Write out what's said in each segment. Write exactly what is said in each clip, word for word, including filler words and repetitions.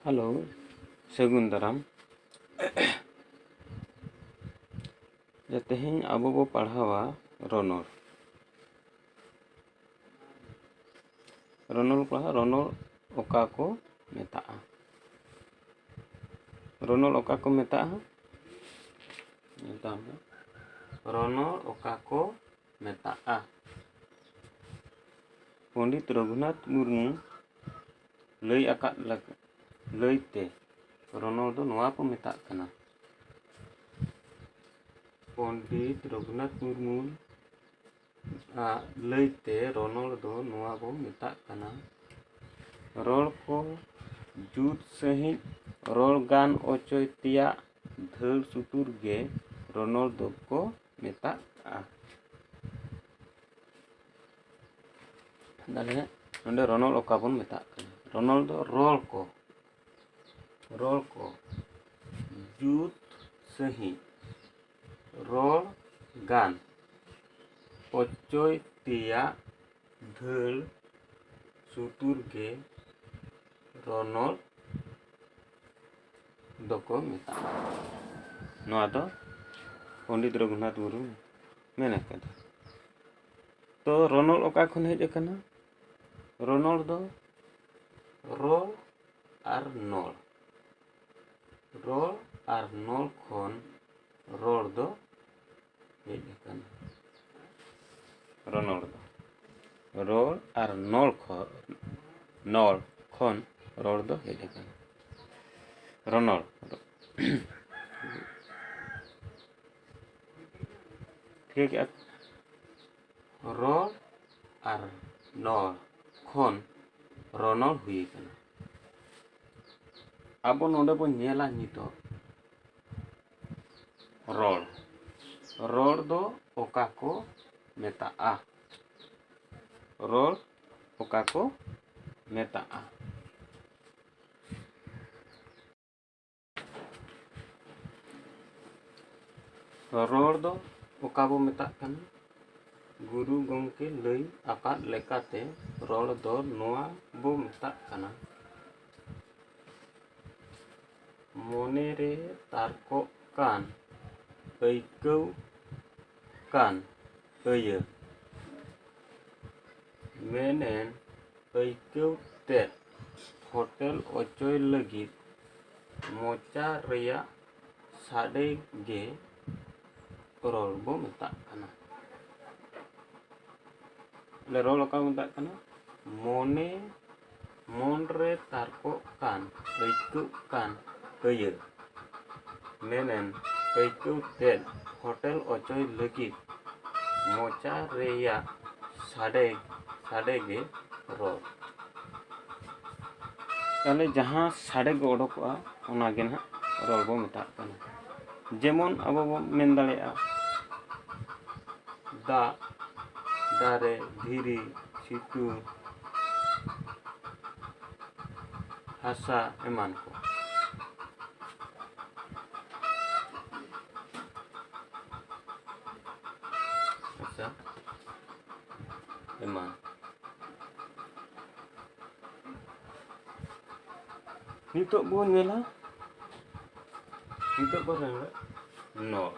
Hello, ᱥᱟᱹᱜᱩᱱ ᱫᱟᱨᱟᱢ᱾ ᱡᱮ ᱛᱮᱦᱮᱧ ᱟᱵᱚ ᱵᱚ ᱯᱟᱲᱦᱟᱣᱟ ᱨᱚᱱᱚᱲ᱾ ᱨᱚᱱᱚᱲ ᱯᱟᱲᱦᱟᱣ, ᱨᱚᱱᱚᱲ ᱚᱠᱟ ᱠᱚ ᱢᱮᱛᱟᱜᱼᱟ? ᱨᱚᱱᱚᱲ ᱚᱠᱟ ᱠᱚ ᱢᱮᱛᱟᱜᱼᱟ? ᱢᱮᱛᱟᱜ ᱢᱮ᱾ ᱨᱚᱱᱚᱲ ᱚᱠᱟ ᱠᱚ ᱢᱮᱛᱟᱜᱼᱟ? ᱯᱚᱱᱰᱤᱛ ᱨᱚᱜᱷᱩᱱᱟᱛᱷ ᱢᱩᱨᱢᱩ ᱞᱟᱹᱭ ᱟᱠᱟᱫ ᱞᱮᱠ-, ᱞᱟᱹᱭᱛᱮ ᱨᱚᱱᱚᱲ ᱫᱚ ᱱᱚᱣᱟ ᱠᱚ ᱢᱮᱛᱟᱜ ᱠᱟᱱᱟ᱾ ᱯᱚᱱᱰᱤᱛ ᱨᱚᱜᱷᱩᱱᱟᱛᱷ ᱢᱩᱨᱢᱩ ᱟᱜ ᱞᱟᱹᱭᱛᱮ ᱨᱚᱱᱚᱲ ᱫᱚ ᱱᱚᱣᱟ ᱵᱚ ᱢᱮᱛᱟᱜ ᱠᱟᱱᱟ, ᱨᱚᱲ ᱠᱚ ᱡᱩᱛ ᱥᱟᱺᱦᱤᱡ ᱨᱚᱲ ᱜᱟᱱ ᱚᱪᱚᱭ ᱛᱮᱭᱟᱜ ᱫᱷᱟᱹᱲ ᱥᱩᱛᱩᱨ ᱜᱮ ᱨᱚᱱᱚᱲ ᱫᱚᱠᱚ ᱢᱮᱛᱟᱜᱼᱟ᱾ ᱛᱟᱦᱞᱮ ᱱᱚᱰᱮ ᱨᱚᱱᱚᱲ ᱚᱠᱟ ᱵᱚᱱ ᱢᱮᱛᱟᱜ ᱠᱟᱱᱟ? ᱨᱚᱱᱚᱲ ᱫᱚ ᱨᱚᱲ ᱠᱚ, ᱨᱚᱲ ᱠᱚ ᱡᱩᱛ ᱥᱟᱺᱦᱤᱡ ᱨᱚᱲ ᱜᱟᱱ ᱚᱪᱚᱭ ᱛᱮᱭᱟᱜ ᱫᱷᱟᱹᱲ ᱥᱩᱛᱩᱨ ᱜᱮ ᱨᱚᱱᱚᱲ ᱫᱚᱠᱚ ᱢᱮᱛᱟᱜᱼᱟ᱾ ᱱᱚᱣᱟ ᱫᱚ ᱯᱚᱱᱰᱤᱛ ᱨᱚᱜᱷᱩᱱᱟᱛᱷ ᱢᱩᱨᱢᱩ ᱢᱮᱱ ᱟᱠᱟᱫᱟ᱾ ᱛᱚ ᱨᱚᱱᱚᱲ ᱚᱠᱟ ᱠᱷᱚᱱ ᱦᱮᱡ ᱟᱠᱟᱱᱟ? ᱨᱚᱱᱚᱲ ᱫᱚ ᱨᱚᱲ ᱟᱨ ᱱᱚᱲ, ᱨᱚᱲ ᱟᱨ ᱱᱚᱲ ᱠᱷᱚᱱ ᱨᱚᱲ ᱫᱚ ᱦᱮᱡ ᱟᱠᱟᱱᱟ᱾ ᱨᱚᱱᱚᱲ ᱫᱚ ᱨᱚᱲ ᱟᱨ ᱱᱚᱲ ᱠᱷᱚᱱ, ᱱᱚᱲ ᱠᱷᱚᱱ ᱨᱚᱲ ᱫᱚ ᱦᱮᱡ ᱟᱠᱟᱱᱟ᱾ ᱨᱚᱱᱚᱲ᱾ ᱴᱷᱤᱠᱟᱹ ᱠᱮᱜᱼᱟ? ᱨᱚᱲ ᱟᱨ ᱱᱚᱲ ᱠᱷᱚᱱ ᱨᱚᱱᱚᱲ ᱦᱩᱭ ᱟᱠᱟᱱᱟ᱾ ᱟᱵᱚ ᱱᱚᱰᱮ ᱵᱚᱱ ᱧᱮᱞᱟ ᱱᱤᱛᱚᱜ ᱨᱚᱲ᱾ ᱨᱚᱲ ᱫᱚ ᱚᱠᱟ ᱠᱚ ᱢᱮᱛᱟᱜᱼᱟ? ᱨᱚᱲ ᱚᱠᱟ ᱠᱚ ᱢᱮᱛᱟᱜᱼᱟ? ᱨᱚᱲ ᱫᱚ ᱚᱠᱟ ᱵᱚ ᱢᱮᱛᱟᱜ ᱠᱟᱱᱟ? ᱜᱩᱨᱩ ᱜᱚᱢᱠᱮ ᱞᱟᱹᱭ ᱟᱠᱟᱫ ᱞᱮᱠᱟᱛᱮ ᱨᱚᱲ ᱫᱚ ᱱᱚᱣᱟ ᱵᱚ ᱢᱮᱛᱟᱜ ᱠᱟᱱᱟ, ᱢᱚᱱᱮᱨᱮ ᱛᱟᱨᱠᱚᱜ ᱠᱟᱱ, ᱟᱹᱭᱠᱟᱹᱣ ᱠᱟᱱ ᱟᱹᱭᱟᱹ᱾ ᱢᱮᱱᱮᱱ ᱟᱹᱭᱠᱟᱹᱣ ᱛᱮᱫ ᱯᱷᱚᱴᱮᱞ ᱚᱪᱚᱭ ᱞᱟᱹᱜᱤᱫ ᱢᱚᱪᱟ ᱨᱮᱭᱟᱜ ᱥᱟᱰᱮ ᱜᱮ ᱨᱚᱲ ᱵᱚ ᱢᱮᱛᱟᱜ ᱠᱟᱱᱟ᱾ ᱞᱮ ᱨᱚᱲ ᱚᱠᱟ ᱢᱮᱛᱟᱜ ᱠᱟᱱᱟ? ᱢᱚᱱᱮ, ᱢᱚᱱ ᱨᱮ ᱛᱟᱨᱠᱚᱜ ᱠᱟᱱ, ᱟᱹᱭᱠᱟᱹᱜ ᱠᱟᱱ ᱟᱹᱭᱟᱹ᱾ ᱢᱮᱱᱮᱱ ᱟᱹᱭᱠᱟᱹᱣ ᱛᱮᱫ ᱯᱷᱚᱴᱮᱞ ᱚᱪᱚᱭ ᱞᱟᱹᱜᱤᱫ ᱢᱚᱪᱟ ᱨᱮᱭᱟᱜ ᱥᱟᱰᱮ, ᱥᱟᱰᱮ ᱜᱮ ᱨᱚᱲ᱾ ᱛᱟᱦᱞᱮ ᱡᱟᱦᱟᱸ ᱥᱟᱰᱮ ᱜᱮ ᱚᱰᱚᱠᱚᱜᱼᱟ, ᱚᱱᱟ ᱜᱮ ᱱᱟᱦᱟᱜ ᱨᱚᱲ ᱵᱚ ᱢᱮᱛᱟᱜ ᱠᱟᱱᱟ᱾ ᱡᱮᱢᱚᱱ ᱟᱵᱚ ᱵᱚᱱ ᱢᱮᱱ ᱫᱟᱲᱮᱭᱟᱜᱼᱟ, ᱫᱟᱜ, ᱫᱟᱨᱮ, ᱫᱷᱤᱨᱤ, ᱥᱤᱛᱩᱝ, ᱦᱟᱥᱟ ᱮᱢᱟᱱ ᱠᱚ᱾ ᱦᱟᱥᱟ ᱮᱢᱟᱱ᱾ ᱱᱤᱛᱚᱜ ᱵᱚᱱ ᱧᱮᱞᱟ, ᱱᱤᱛᱚᱜ ᱵᱚᱱ ᱧᱮᱞᱟ ᱱᱚᱲ᱾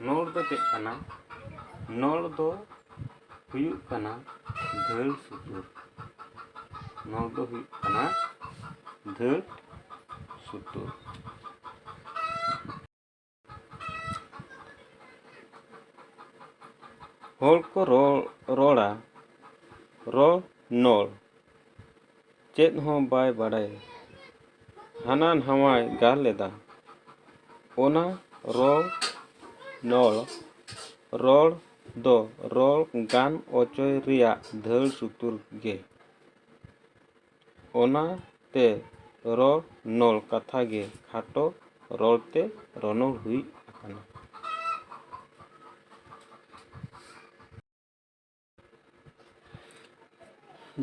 ᱱᱚᱲ ᱫᱚ ᱪᱮᱫ ᱠᱟᱱᱟ? ᱱᱚᱲ ᱫᱚ ᱦᱩᱭᱩᱜ ᱠᱟᱱᱟ ᱫᱷᱟᱹᱲ ᱥᱩᱛᱩᱨ᱾ ᱱᱚᱲ ᱫᱚ ᱦᱩᱭᱩᱜ ᱠᱟᱱᱟ ᱫᱷᱟᱹᱲ ᱥᱩᱛᱩᱨ᱾ ᱦᱚᱲ ᱠᱚ ᱨᱚᱲ, ᱨᱚᱲᱟ, ᱨᱚᱲ ᱱᱚᱲ, ᱪᱮᱫ ᱦᱚᱸ ᱵᱟᱭ ᱵᱟᱰᱟᱭᱟ᱾ ᱦᱟᱱᱟ ᱱᱟᱣᱟᱭ ᱜᱟᱨ ᱞᱮᱫᱟ᱾ ᱚᱱᱟ ᱨᱚᱲ ᱱᱚᱲ, ᱨᱚᱲ ᱫᱚ ᱨᱚᱲ ᱜᱟᱱ ᱚᱪᱚᱭ ᱨᱮᱭᱟᱜ ᱫᱷᱟᱹᱲ ᱥᱩᱛᱩᱨ ᱜᱮ᱾ ᱚᱱᱟᱛᱮ ᱨᱚᱲ ᱱᱚᱲ ᱠᱟᱛᱷᱟ ᱜᱮ ᱠᱷᱟᱴᱚ ᱨᱚᱲᱛᱮ ᱨᱚᱱᱚᱲ ᱦᱩᱭ ᱟᱠᱟᱱᱟ᱾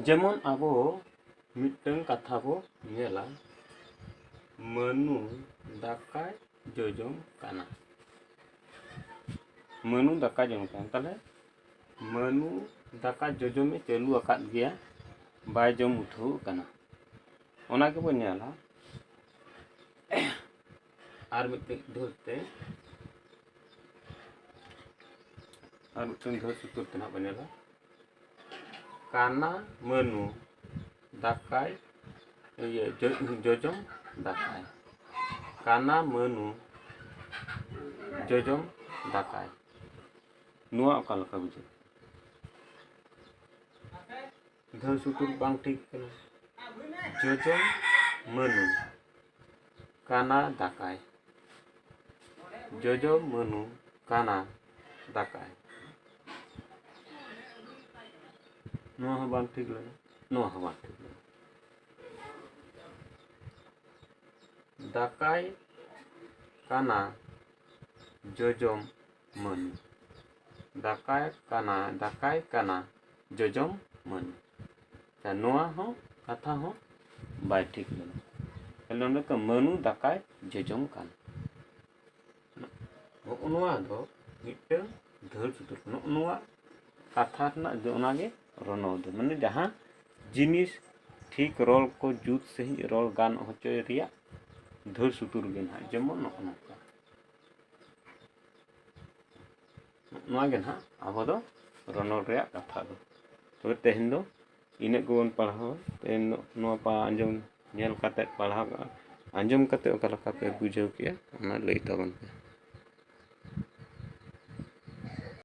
ᱡᱮᱢᱚᱱ ᱟᱵᱚ ᱢᱤᱫᱴᱟᱝ ᱠᱟᱛᱷᱟ ᱵᱚ ᱧᱮᱞᱟ, ᱢᱟᱹᱱᱩ ᱫᱟᱠᱟᱭ ᱡᱚᱡᱚᱢ ᱠᱟᱱᱟ᱾ ᱢᱟᱹᱱᱩ ᱫᱟᱠᱟ ᱡᱚᱢ ᱠᱟᱱᱟ᱾ ᱛᱟᱦᱞᱮ ᱢᱟᱹᱱᱩ ᱫᱟᱠᱟ ᱡᱚᱡᱚᱢᱮ ᱪᱟᱹᱞᱩ ᱟᱠᱟᱫ ᱜᱮᱭᱟ, ᱵᱟᱭ ᱡᱚᱢ ᱩᱴᱷᱟᱹᱣ ᱠᱟᱱᱟ᱾ ᱚᱱᱟ ᱜᱮᱵᱚ ᱧᱮᱞᱟ, ᱟᱨ ᱢᱤᱫᱴᱮᱱ ᱫᱷᱟᱹᱨ ᱛᱮ, ᱟᱨ ᱢᱤᱫᱴᱮᱱ ᱫᱷᱟᱹᱨ ᱥᱩᱛᱩᱨ ᱛᱮ ᱱᱟᱦᱟᱜ ᱵᱚᱱ ᱧᱮᱞᱟ᱾ ᱠᱟᱱᱟ ᱢᱟᱹᱱᱩ ᱫᱟᱠᱟᱭ, ᱤᱭᱟᱹ, ᱡᱚ-, ᱡᱚᱡᱚᱢ ᱫᱟᱠᱟᱭ᱾ ᱠᱟᱱᱟ ᱢᱟᱹᱱᱩ ᱡᱚᱡᱚᱢ ᱫᱟᱠᱟᱭ᱾ ᱱᱚᱣᱟ ᱚᱠᱟ ᱞᱮᱠᱟ ᱵᱩᱡᱷᱟᱹᱜ? ᱫᱷᱟᱹᱨ ᱥᱩᱛᱩᱨ ᱵᱟᱝ ᱴᱷᱤᱠ ᱠᱟᱱᱟ᱾ ᱡᱚᱡᱚᱢ ᱢᱟᱹᱱᱩ ᱠᱟᱱᱟ ᱫᱟᱠᱟᱭ᱾ ᱡᱚᱡᱚᱢ ᱢᱟᱹᱱᱩ ᱠᱟᱱᱟ ᱫᱟᱠᱟᱭ᱾ ᱱᱚᱣᱟ ᱦᱚᱸ ᱵᱟᱝ ᱴᱷᱤᱠ ᱞᱮᱱᱟ, ᱱᱚᱣᱟ ᱦᱚᱸ ᱵᱟᱝ ᱴᱷᱤᱠ ᱞᱮᱱᱟ᱾ ᱫᱟᱠᱟᱭ ᱠᱟᱱᱟ ᱡᱚᱡᱚᱢ ᱢᱟᱹᱱᱩ᱾ ᱫᱟᱠᱟᱭ ᱠᱟᱱᱟ, ᱫᱟᱠᱟᱭ ᱠᱟᱱᱟ ᱡᱚᱡᱚᱢ ᱢᱟᱹᱱᱩ᱾ ᱟᱪᱪᱷᱟ, ᱱᱚᱣᱟ ᱦᱚᱸ ᱠᱟᱛᱷᱟ ᱦᱚᱸ ᱵᱟᱭ ᱴᱷᱤᱠ ᱞᱮᱱᱟ᱾ ᱛᱟᱦᱞᱮ ᱱᱚᱰᱮ ᱠᱚ ᱢᱟᱹᱱᱩ ᱫᱟᱠᱟᱭ ᱡᱚᱡᱚᱢ ᱠᱟᱱᱟ᱾ ᱱᱚᱜᱼᱚ ᱱᱚᱣᱟ ᱫᱚ ᱢᱤᱫᱴᱟᱝ ᱫᱷᱟᱹᱲ ᱥᱩᱛᱩᱨ᱾ ᱱᱚᱜᱼᱚ ᱱᱚᱣᱟ ᱠᱟᱛᱷᱟ ᱨᱮᱱᱟᱜ ᱫᱚ ᱚᱱᱟᱜᱮ ᱨᱚᱱᱚᱲ ᱫᱚ, ᱢᱟᱱᱮ ᱡᱟᱦᱟᱸ ᱡᱤᱱᱤᱥ ᱴᱷᱤᱠ ᱨᱚᱲ ᱠᱚ ᱡᱩᱛ ᱥᱟᱺᱦᱤᱡ ᱨᱚᱲ ᱜᱟᱱ ᱦᱚᱪᱚᱭ ᱨᱮᱭᱟᱜ ᱫᱷᱟᱹᱲ ᱥᱩᱛᱩᱨ ᱜᱮ ᱱᱟᱦᱟᱜ, ᱡᱮᱢᱚᱱ ᱱᱚᱜᱼᱚ ᱱᱚᱝᱠᱟ᱾ ᱱᱚᱣᱟ ᱜᱮ ᱱᱟᱦᱟᱜ ᱟᱵᱚ ᱫᱚ ᱨᱚᱱᱚᱲ ᱨᱮᱭᱟᱜ ᱠᱟᱛᱷᱟ ᱫᱚ᱾ ᱛᱚᱵᱮ ᱛᱮᱦᱮᱧ ᱫᱚ ᱤᱱᱟᱹᱜ ᱜᱮᱵᱚᱱ ᱯᱟᱲᱦᱟᱣᱟ᱾ ᱛᱮᱦᱮᱧ ᱫᱚ ᱱᱚᱣᱟ ᱯᱟ-, ᱟᱸᱡᱚᱢ, ᱧᱮᱞ ᱠᱟᱛᱮᱫ ᱯᱟᱲᱦᱟᱣ ᱠᱟᱜᱼᱟ᱾ ᱟᱸᱡᱚᱢ ᱠᱟᱛᱮᱫ ᱚᱠᱟ ᱞᱮᱠᱟ ᱯᱮ ᱵᱩᱡᱷᱟᱹᱣ ᱠᱮᱜᱼᱟ, ᱚᱱᱟ ᱞᱟᱹᱭ ᱛᱟᱵᱚᱱ ᱯᱮ᱾